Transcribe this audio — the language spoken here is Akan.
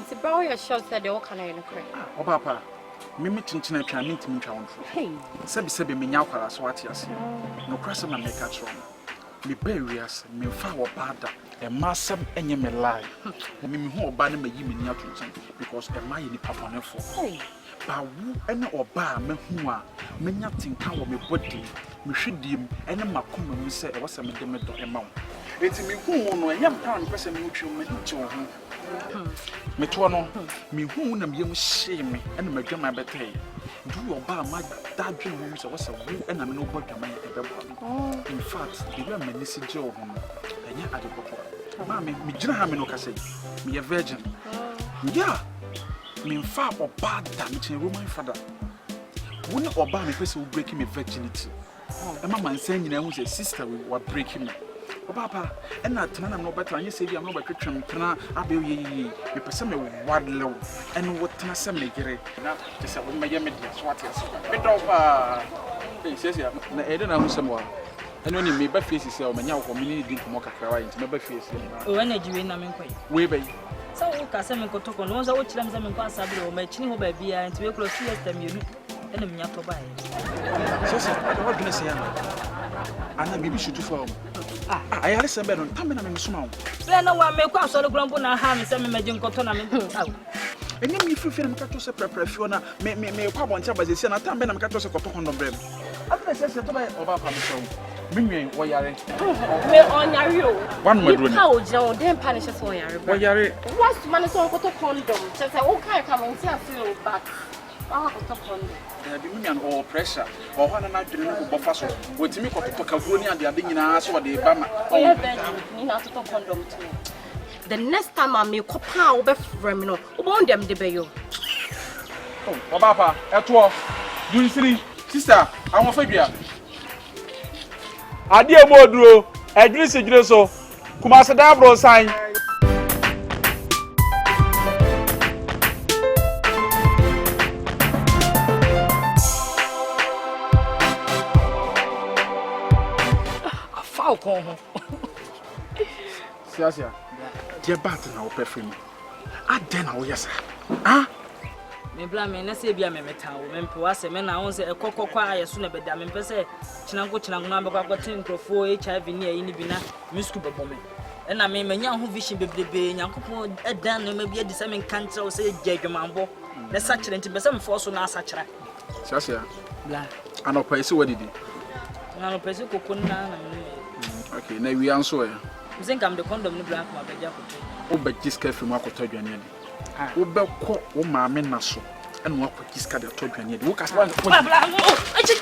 Nti bra woyɛ sure sɛ deɛ woka no yɛ nokorɛ? Ah, ɔbaa pa, me me kyenkyene atwa a mentumi ntwa wo ntorɔ. Sɛbisɛbi menya akwadaa so wate aseɛ. Nokorɛ asɛm na meka kyerɛ wo no. Mebaa wiase, memfaa ɔbaa da. Mmaa asɛm nyɛ me lie. Me mehu ɔbaa na mayi m'ani ato nkyɛn because mmaa yɛ nipa bɔnefoɔ. But wo ne ɔbaa a mahu a manya tenka wɔ me body mu, me hwedie mu ne m'akoma mu sɛ ɛwɔ sɛ mede me dɔ ma wo. Enti mehuu wo no, ɛnyɛ mpa na mepɛ sɛ me wotwe wo, m'ani gye wo ho. Metoɔ no, mehuu wo na me yam hyee me ɛna m'adwaman bɛtɛeɛ. Nti woyɛ ɔbaa a mada adwene ho sɛ ɛwɔ sɛ wo na me ne wo bɔ adwaman a ɛbɛboa me. In fact, the way a m'ani si gye wo ho no, ɛnyɛ ade ketewa. Maame, megyina ha me ne wo kasa yi, meyɛ virgin. Yeah! Memfaa ɔbaa da, mekyɛn Roman fada. Wo ne ɔbaa a mepɛ sɛ wo break me virginity. Ɛma mansan nyinaa hu sɛ sister wei wa break me. Ɔbaa pa, ɛna tena na me wobɛtena, anyɛ sɛ bi a me wobɛtwetwe mpena abɛyɛ yie. Mepɛ sɛ me wale wo, ɛne wo tena sɛ me yere. Na kyɛ sɛ womɛyɛ me dea, so wate ase? Medɔ wo paa. Ei, siesie, na ɛyɛ dɛn na ahu sɛ mewɔ ha? Ɛno ni, meba fie sisi a, manya wo hɔ, me ne no di nkɔmmɔ kakra, wayɛ nti mɛba fie sisi a. O energy wei na menkɔ yi. Wei bɛyi. Sɛ wo ka sɛ menkɔtɔ kɔ no, wo nso wokyerɛ me sɛ menkɔ asabere hɔ, makyini hɔ baabiara, nti wei kura siesta mmienu ɛna menya tɔ baeɛ. Sɛ sɛ, ada wadwene sɛ ana? Ana biribi sutu fa wo mu? Ah, ayaresɛm bɛn no, ntam bɛ na memesoma wo. Berɛ na wa mekɔ asɔre kora mpo na aha me sɛ memɛgye nkɔtɔ na me. Ɛnyɛ me firi fie na meka kyerɛ sɛ prɛprɛ fie hɔ na me me mekɔ abɔnten aba sɛsi na tam bɛn na meka kyerɛ sɛ kɔtɔ kɔndɔm brɛ me. Afei na sɛsi ɛtɔ bɛyɛ ɔbaa pa mesrɛ wo me nua yi wɔyare. Me ɔnyare o. Wanom aduro ni. Nipa ogyina hɔ dɛn pa ne hyɛ sɛ ɔyare bra. Wɔyare. Wasoma no sɛ ɔnkɔtɔ kɔndɔm kyerɛ sɛ wokae kwa mente ase o but wakɔtɔ kɔndɔm. Daabi me nua no ɔwɔ pressure ɔwɔ hɔ a na n'adwene no bobɔ fa so wɔtumi kɔtotɔ kahuro ne adeade nyinaa sɛ ɔde ba ma. Ɔyɛ virgin ni na atotɔ kɔndɔm to. The next time a mekɔ paa a wobɛfrɛ me no, wobɛhu deɛ mede bɛyɛ wo. Oh, ɔbaa pa, ɛtoɔ, dunsini, sista, ahoɔfɛ dua. Adeɛ mu oduro, ɛdwene si dwene so, Kumase dan abronsan. Afa wo kɔn ho. Siasia, deɛ baate na wopɛ firi me? Adɛn na woyɛ saa? Ah? Me bra me na sɛ ebia me metan wo mempɛ w'asɛm me na wo sɛ ɛkɔ kɔkɔ a yɛ so na ɛbɛda mempɛ sɛ kyenanko kyenanko na bɛkɔ akɔte nkurɔfoɔ HIV ne ayi ne bi na me sukuu bɛbɔ me ɛna me manya ho vision bebrebe Nyankopɔn ɛdan nneɛma bi adi sɛ menka nkyerɛ wo sɛ gya adwamanbɔ na sakyera nti mpɛ sɛ mefɔɔ so na asakyera. Siasia. Bla. Anɔpa yi sɛ wadidi? Na anɔpa yi sɛ koko no na na menom yɛ. Okay, na awia nso ɛ? Mesɛ nka mede kɔndɔm no bra akoma bɛgye akɔtɔ. Wobɛgye sika afiri mu akɔtɔ aduane adi. Wobɛkɔ wo maame na so ɛna wakɔgye sika de atɔ aduane adi. Woka sɛ Bla bla. Oh, akyi.